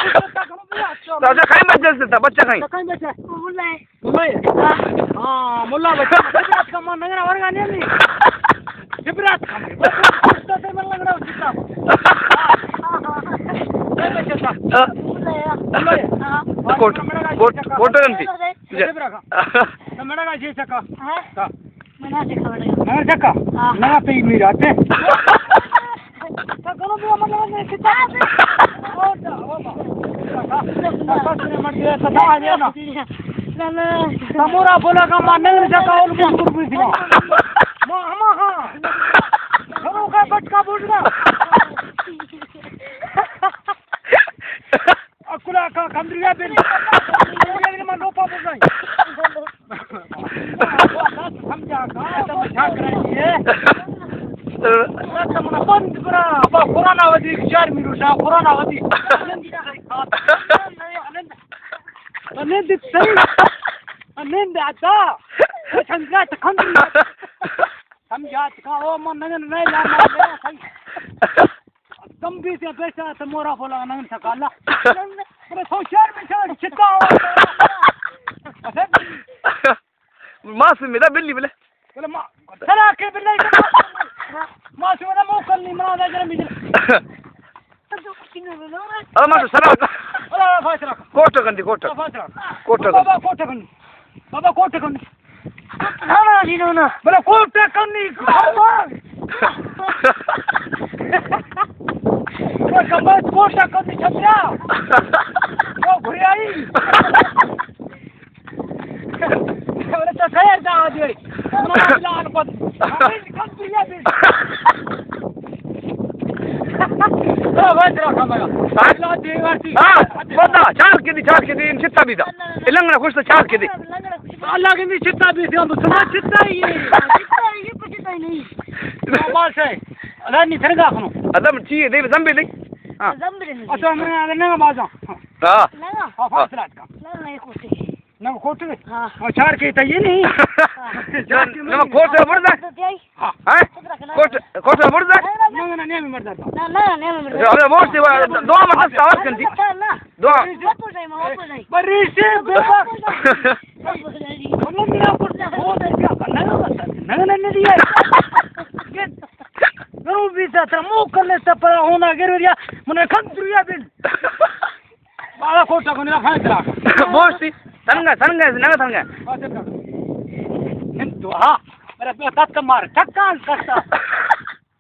تو اچھا کہیں بچہ سے تھا، بچہ کہیں؟ تو کہیں بچہ؟ ملا ہے۔ ملا ہے؟ ہاں۔ ہاں، ملا بچہ۔ جبرات کا من نگرا ورگا نہیں، نہیں۔ جبرات کا من۔ بس تو تے من لگنا اسی کا۔ ہاں، ہاں، ہاں۔ کہیں بچہ تھا؟ ہاں۔ ملا ہے۔ ملا ہے۔ ہاں۔ کوٹ-، کوٹ-، کوٹ رنتی۔ جبرات کا۔ تو میرا کا جی سکا۔ ہاں۔ کا۔ منا سے کھوڑے۔ منا سے کا؟ ہاں۔ منا پہ ہی میرا تے۔ تو کلو بھی ہم لوگ نے کتاب۔ تمورا بولا کا ماں نگر جاتا اور مجبور بھی تھا۔ ماں، ماں، ہاں۔ گھروں کا بچکا بوجھ گا۔ اکلا کا کندریا بن۔ کندریا بن من روپا بوجھ گئی۔ سمجھا کا، تم جھاگ رہی ہے۔ بند برا، ابا قرآن آوازی، چار میرو شاہ، قرآن آوازی۔ نند صحیح۔ نند آتا۔ سمجھا تو کم۔ سمجھا تو کا، او من نگن نہیں لا، ما صحیح۔ کم بھی سے پیسہ تو مورا بولا نگن سکا اللہ۔ ارے سو چار میں چار چکا ہو۔ ماسوم دا بلی بلے۔ بلے ما، سلا کے بلے۔ ماسوم دا موکل نہیں، منا دا جرم بھی۔ ارے ماسوم سلا۔ ارے فاصلہ۔ کوٹ کندی، کوٹ۔ فاصلہ۔ کوٹ کندی۔ بابا کوٹ کندی۔ بابا کوٹ کن۔ نہ، نہ، جی، نہ، نہ۔ بلے کوٹ کنی۔ کوٹ کنی چھپیا۔ او گھریائی۔ بلے تو خیر دا آ جائے۔ نہ، نہ، بلے آن پت۔ ہمیں کم دیا دے۔ تو بس رکھا بڑا۔ اللہ دیوار سی۔ ہاں، بندہ، چار کے دی، چار کے دی، ان چتا بھی دا۔ اے لنگڑا خوش تو چار کے دی۔ اللہ کے بھی چتا بھی سی، ہم تو سنا چتا ہی ہے۔ چتا ہی ہے، کچھ چتا ہی نہیں۔ بس ہے۔ اللہ نہیں تھرگا کنو۔ ادم چی ہے، دے زمبے دے۔ ہاں۔ زمبے نہیں۔ اچھا، میں نہ بازا۔ ہاں۔ نہ۔ ہاں، فاصلہ کا۔ نہ، نہیں کوتے۔ نہ کوٹے؟ ہاں۔ او چار کے تئی نہیں؟ ہاں۔ نہ، نہ، کوٹے بردا؟ ہاں۔ ہاں؟ کوٹے، کوٹے بردا؟ نہ، نہ، نہیں مردا۔ نہ، نہ، نہیں مردا۔ ابے ووٹ دے، دو مت سوال کن دی۔ نہ، نہ۔ دو۔ بریشے بے۔ نہ، نہ، نہیں۔ نو بیتا ترا مو کلے تپرا ہونا گروریا، منا کم دریا بن۔ بالا کوٹا کو نہ کھائے ترا۔ بوشتی، سنگا، سنگا، نہ سنگا۔ نن تو، ہاں، میرا دات کا مار، چکان کرتا۔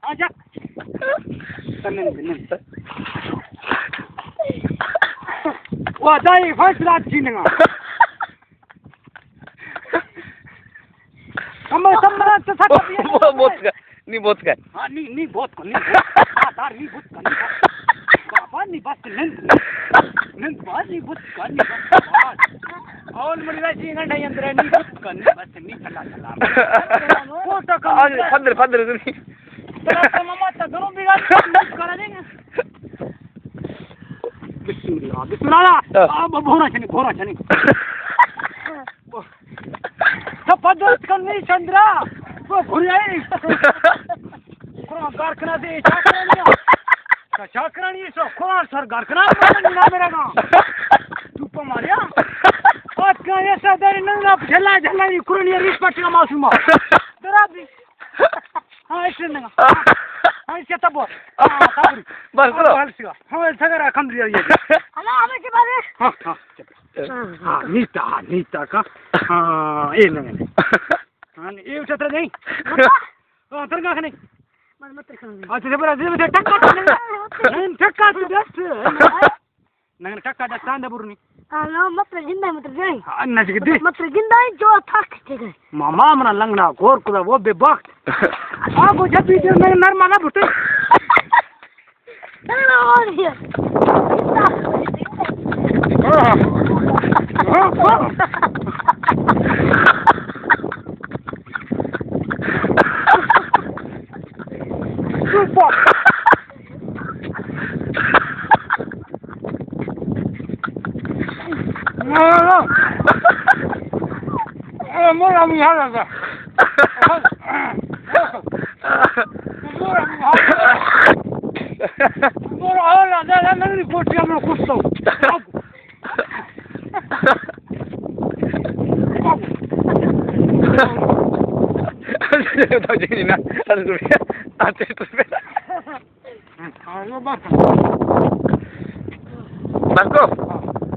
ہاں، جا۔ نن، نن۔ وہ دائی فیصلہ جینگا۔ کم سے کم تو سک۔ بہت کا، نہیں بہت کا۔ ہاں، نہیں، نہیں بہت کا، نہیں بہت کا۔ ہاں، سر، نہیں بہت کا، نہیں بہت کا۔ بابا، نہیں بس، نہیں، نہیں، بس، نہیں بہت کا، نہیں بس۔ اور مری ویسی گنڈا یندر ہے، نہیں بہت کا، نہیں بس، نہیں چلا، چلا۔ کوٹا کا آج پندر، پندر دن۔ ترا تو ماما تا دونوں بیگا کرا دیں گے۔ بسم اللہ، بسم اللہ۔ ہاں۔ آ، ب-، بھورا چنی، بھورا چنی۔ تو پدرت کن نہیں چندرا، تو گھریائی۔ قرآن کار کنا دے، چاکرانی۔ چاکرانی سو قرآن سر گار کنا، نہ میرا گا۔ تو پا ماریا۔ آج کا ایسا داری نہ، جھلا جھلا، قرآن یہ ریس پٹنا معصوما۔ درا بھی۔ ہاں، ایسے نہ۔ ہاں، ایسے تب۔ ہاں، تب۔ بس، بس۔ ہاں، ایسے کرا کم دیا یہ۔ اللہ، ہمیں کے بارے۔ ہاں، ہاں۔ ہاں، نیتا، ہاں، نیتا کا۔ ہاں، اے نہ۔ ہاں، اے اٹھا ترا نہیں۔ ہاں، ترا نہیں۔ اچھا، جبر عزیز ٹکا نہیں۔ نہیں، ٹکا تو دست۔ نہ، نہ، ٹکا دستان دے برنی۔ آ، نہ، متر گندہ، متر جائی۔ ہاں، نہ جگدی۔ متر گندہ جو تھک کے گئے۔ ماما منا لنگڑا گور کدا وہ بے بخت۔ آ، وہ جب بھی دل میں نرما نہ بھٹے۔ نہ، نہ، اور یہ۔ ہاں، ہاں۔ ہاں، ہاں۔ چپ۔ نہ، نہ۔ اے مورا میہالا دا۔ مورا میہالا۔ مورا میہالا۔ لا، لا، لا، لا، کوٹی ہم کشتو۔ بس کو؟